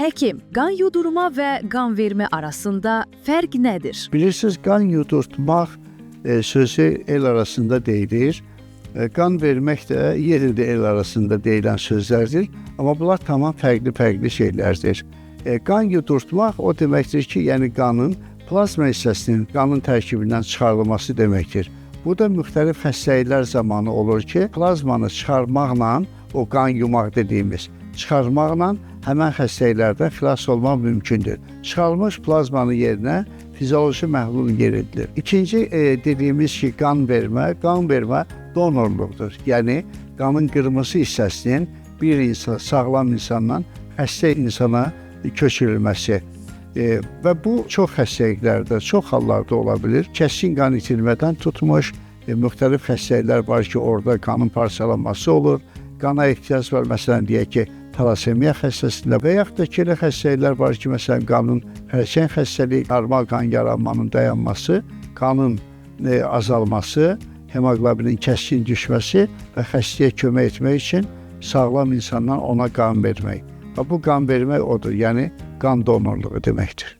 Həkim, qan yudurma və qan vermə arasında fərq nədir? Bilirsiniz, qan yudurtmaq sözü el arasında deyilir. Qan vermək də yenə də el arasında deyilən sözlərdir. Amma bunlar tamam fərqli-fərqli şeylərdir. Qan yudurtmaq o deməkdir ki, yəni qanın plazma hissəsinin qanın tərkibindən çıxarılması deməkdir. Bu da müxtəlif xəstəliklər zamanı olur ki, plazmanı çıxarmaqla, o qan yumaq dediyimiz, çıxarmaqla həmən xəstəliklərdən xilas olmaq mümkündür. Çıxarılmış plazmanın yerinə fizioloji məhlul yer edilir. İkinci dediyimiz ki, qan vermə donorluqdur. Yəni qanın qırmızı hissəsinin bir insan, sağlam insandan xəstə insana köçürülməsi. Və bu çox xəstəliklərdə, çox hallarda ola bilir. Kəskin qan itirmədən tutmuş, müxtəlif xəstəliklər var ki, orada qanın parçalanması olur. Qana ehtiyac var, məsələn, deyək ki, talasemiya xəstəsində və yaxud da ki, elə xəstəliklər var ki, məsələn, qanın xərçəng xəstəliyi, normal qan yaranmanın dayanması, qanın azalması, hemoqlobinin kəskin düşməsi və xəstəyə kömək etmək üçün sağlam insandan ona qan vermək. Və bu qan vermək odur, yəni qan donorluğu deməkdir.